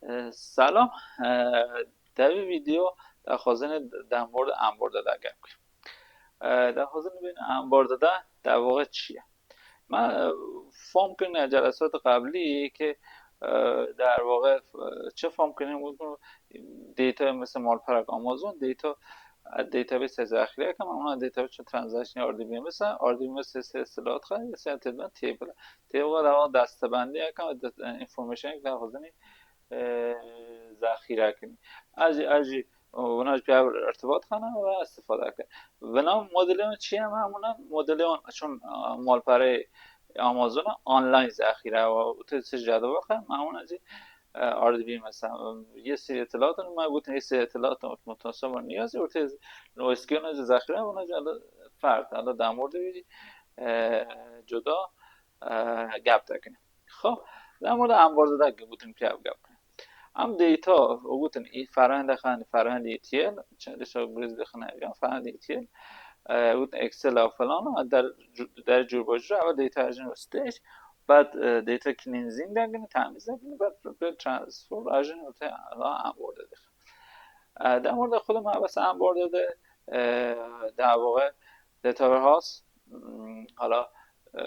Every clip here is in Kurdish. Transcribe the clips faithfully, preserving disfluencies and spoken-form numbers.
E, Selam. E, Di vî vîdeo daxwazinê dermorda emborda de gep bikin. E, Daxwazinê bên emborda de derwaqa çi ye? Me, e, fam kirine celesat qeblî ke, e, derwaqa, e, çi fam kirine, wekî data mesela malperek Amazon, data, e, database zexîre ke, me ona database transaction R D B M S, R D B M S se silat xe, se tedben table. Table dawa destebendî ke, e, information ke daxwazinê e, zexîre kirin. Ez jî, ez jî wina jî piya irtibat xane ve istifade kirin. Vina modelê wan çi ye? Me hemûne modelê wan çon, e, malperê Amazon online zexîre ve û tê çi cedwel xe, me hemûne jî, e, R D B mesela, yê sî itilatın, me gotin yê sî itilatın otomasyona niyazî û tê NoSQL jî zexîre, vina jî ele fert, ele demor de, e, cuda, e, gep tekin. Xo, demor de emborda de gotin piya gep. Em data, o gotin, î ferhende xani, ferhende E T L, çend dîsa guriz dixine, yan ferhende E T L, e, gotin Excel a falan, der, der cur bacur, eve data ajin stage, bad, e, data cleansing de gini, temiz de gini, bad, bad transform ajin ortaya ala emborda de. E, demor de xudum bes emborda de, e, derwaqa data warehouse, m, hala, e,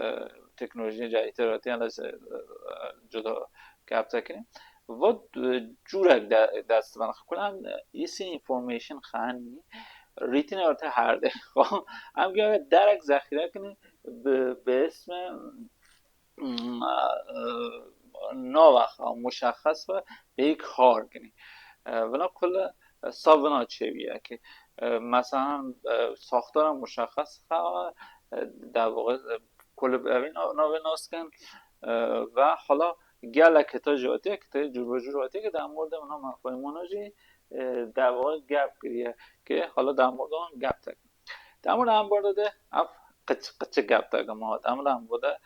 teknolojiyê cedîdtir hatiye, e, cuda gep tekin. Vat, e, curek de, dest ben xwe. Em, e, îsî information xanî, written orta herde. Em gere derek zexîre kinin bi, bi ismi, m, e, nava xwe muşexxes ve pêk har kinî. E, vina kule, e, sab vina çêviye ki, e, mesela, e, saxtara muşexxes xwe, e, derwaqa, e, kule bi evî na-, navê nas kin, e, ve hala gelek heta jî hatiye ki te cur be cur hatiye ki demor de vina mefhumana jî, e, derwaqa gep kiriye ki hala demor de wan gep tek. Demor emborda de ev qiç, qiçik gep tekin ma. Demor emborda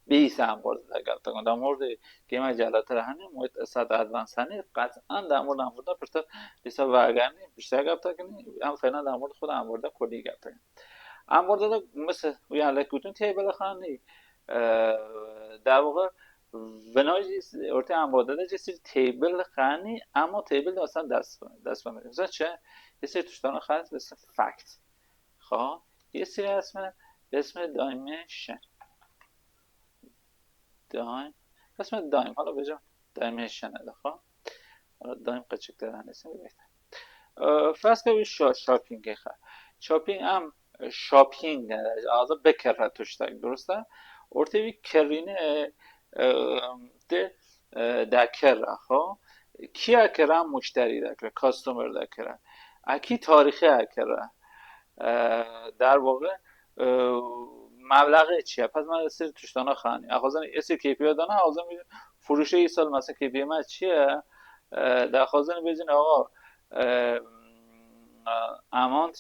bêyî se emborda de gep tekin. Demor de kême celatir hene, muhit esat advance hene, qet'an demor emborda pirtir dîsa vegerni, pişta gep tekin, em fena demor xwe emborda kulî gep tekin. Emborda de mesela, yani lek gotin table xanî, e, derwaqa vina jî ortê emborda de jî sir table xanî, ama table de aslında dest, dest ben. Mesela çi? Yê sir tuştana xanî, mesela fact. Xo, yê sirê esme, esme dimension. Dim, esme dim, hala bêjim dimension e, xo. Hala dim qiçik de, yani, sen bir. E, ferz ke bir şo-, shopping xe. Shopping em, e, shopping, e, adı bekere tuştak, durust e. Ortê bir kerine, e, e, de, e, dekere, xo. Kiya kere? Muşteri dekere, customer dekere. Eki tarixi kere. E, derwaqa, e, mebleğê çi ye? Pes me sir tuştana xanî. Axwazin ê sir K P I dana, axwazin bêjin furuşê îsal mesela K P I me çi ye? E, daxwazin bêjin awa, e, amount,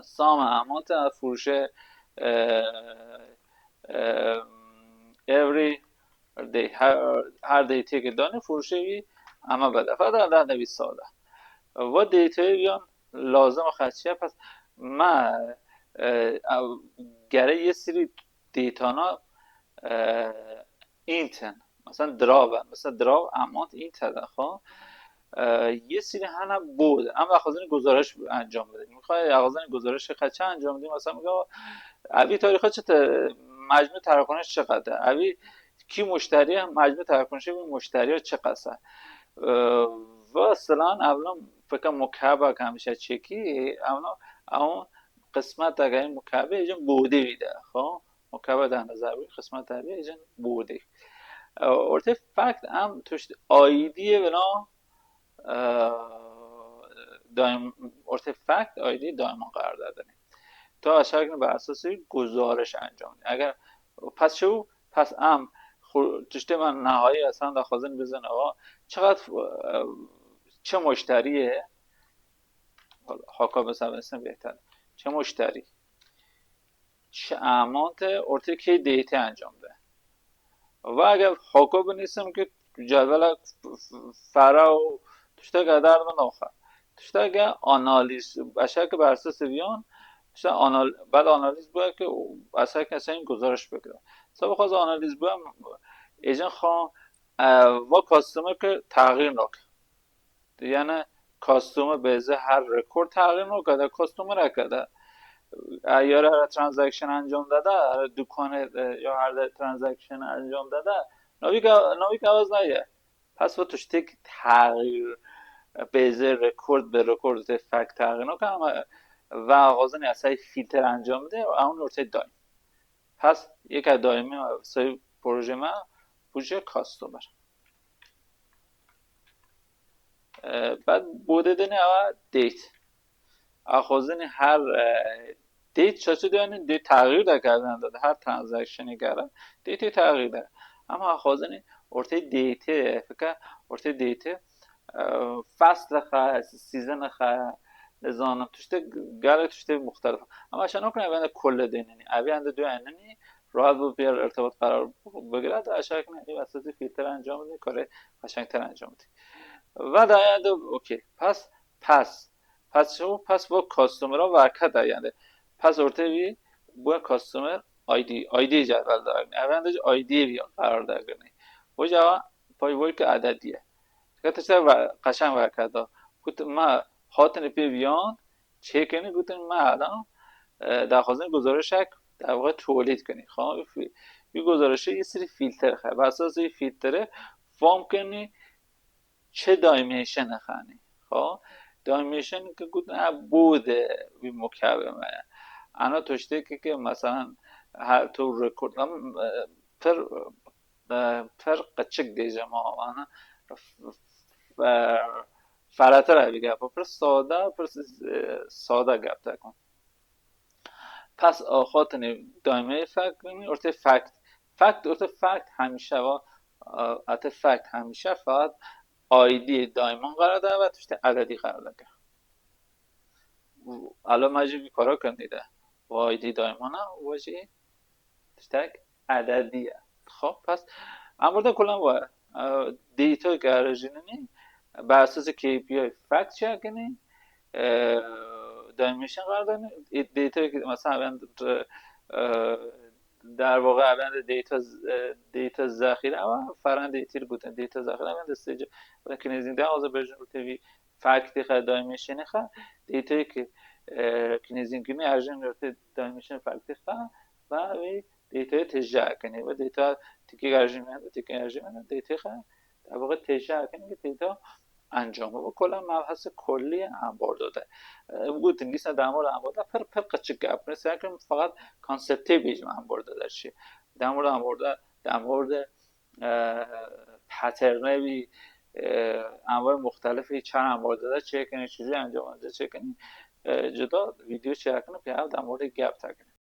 sam amount furuşê, e, e, every day, her, her day têkê danê furuşê wî ema bede. Feda da nebî sade. Va datayê yan lazim xerçiye, pes me, e, ev gere yê sirî datana, e, int in. Mesela drav e. Mesela drav amount int e de xo. E, yê sirî hene bod. Em daxwazin guzariş encam bidin. Mixwe daxwazin guzariş xerçe encam bidin. Mesela, mixwe, evî tarîxa çi te, mecmû terakonîş çi qede? Evî kî muşterî ye, mecmû terakonîşê wî muşterî çi qese? E, ve silan evna fika mukaba ke hemîşe çekî, evna ew qismeteke mukabê jin bodê wî de, xo? Mukaba de nezar wî, qismeta wî jin bodê. E, ortê fact em tuşt I D yê vina, e, daim, ortê fact I D daiman qerar dadinê. Ta aşağı kin ber esasî guzariş encam. Eger pes çi bû? Pes em xu-, tiştê me nehayî esan daxwazin bizin, awa, çiqas, e, çi muşterî ye? Haka mesela mesela bêhter. Çi muşterî? Çi amount e? Ortê kê data encam de? Ve eger haka binîsim ki cedwela f-, f-, fera û tişteke derdi naxe. Tişteke analîz, eşeke berse siviyan, işte anal-, bel analîz bûye ki eşeke sen guzariş bikire. Seba xwaz analîz bûye, êjin xwe e, va customer ki teğyir nake. Yani customer bêze her record teğyir nake de customer eke de. E, ya her transaction encam de de, her dükkanê, e, ya her de transaction encam de de. Navî ke, navî ke awaz naye. Pes va tiştek teğyir, bêze record bi record te fek teğyir nake ama va axwazin esay filtre encam de, ewn ortê daym. Pes yeka daimi say proje me, proje customer. E, bad bode dene ava date. Axwazin her, e, date çaçı dönenin, date teğyir de kardin de her transaction'ı kara. Date teğyir de. Ama axwazin ortê date, fika ortê date, e, fasl xa, season xa, nizanim, tiştek, gelek tiştek muxtelif. Ama aşağı nokuna ben de kolle deneni. Abi ende dönenin, rahat bu bir irtibat karar bigire de aşağı kine, ev esası filtre encam edin, kare qaşengter encam edin. Ve da yani de okey. Pas, pas. Pas şu, pas bu customer'a vaka da yani. Pas ortê wî bu customer I D, I D cedvel da. Evende I D bir karar da gırni. Bu cava pay volke adediye. Kata işte qaşeng vaka da. Kut ma hatine pê viyan, çêkenî gotin me adam, e, daxwazin guzarişek, der waqa tolîd kenî. Xwe, bir guzarişi yê sirî filtre xe. Besa sirî filtre fam kenî çi dimension xanî. Xwe, dimension ki gotin, e, bu de bir mukaveme. Ana tiştekî ki mesela her tu record, em, e, pir, e, pir qeçik dêje ma, ana, f-, f-, e, feratir e bir gep. Pir sade, pir, e, sade gep te kon. Pas, e, xatinê daîmeyê fek, ortê fact. Fact, ortê fact hemişe va, e, ate fact hemişe faqat I D daîman qara da ve tiştê ededî qara da. Alo me jî vî kara kirin dîde. I D daîmana, we jî tiştek ededî ye. Xo, pes. Em burada kulan we, e, data gerjinî, bi esasî K P I fact checkî, e, dimension qardani, e, data ki, mesela, ben, e, der waqa ben de data, e, data zexîre ama falan data gotin, data zexîre ben de stage, ben kinezin de az version ortê vî factê xe, dimensionê xe, data ki, e, kinezin kimi erjin ortê dimension factê xe, ve vî data têja kenê, ve data tiki erjin, tiki erjin, data xe, der waqa têja kenê ki data encam. Bu kola mebhesi kolî em burada de. E, gotin dîsa damor em burada pir, pir qeçik gap. Mesela ki fakat konseptê bêjim em burada de çi. Damor em burada, damor de, e, patternê vî, e, enway muxtelifî çar em burada de çêkenî, çiçî encam de çêkenî. E, cuda video çêkenî, pê ev damor de gap tekenî.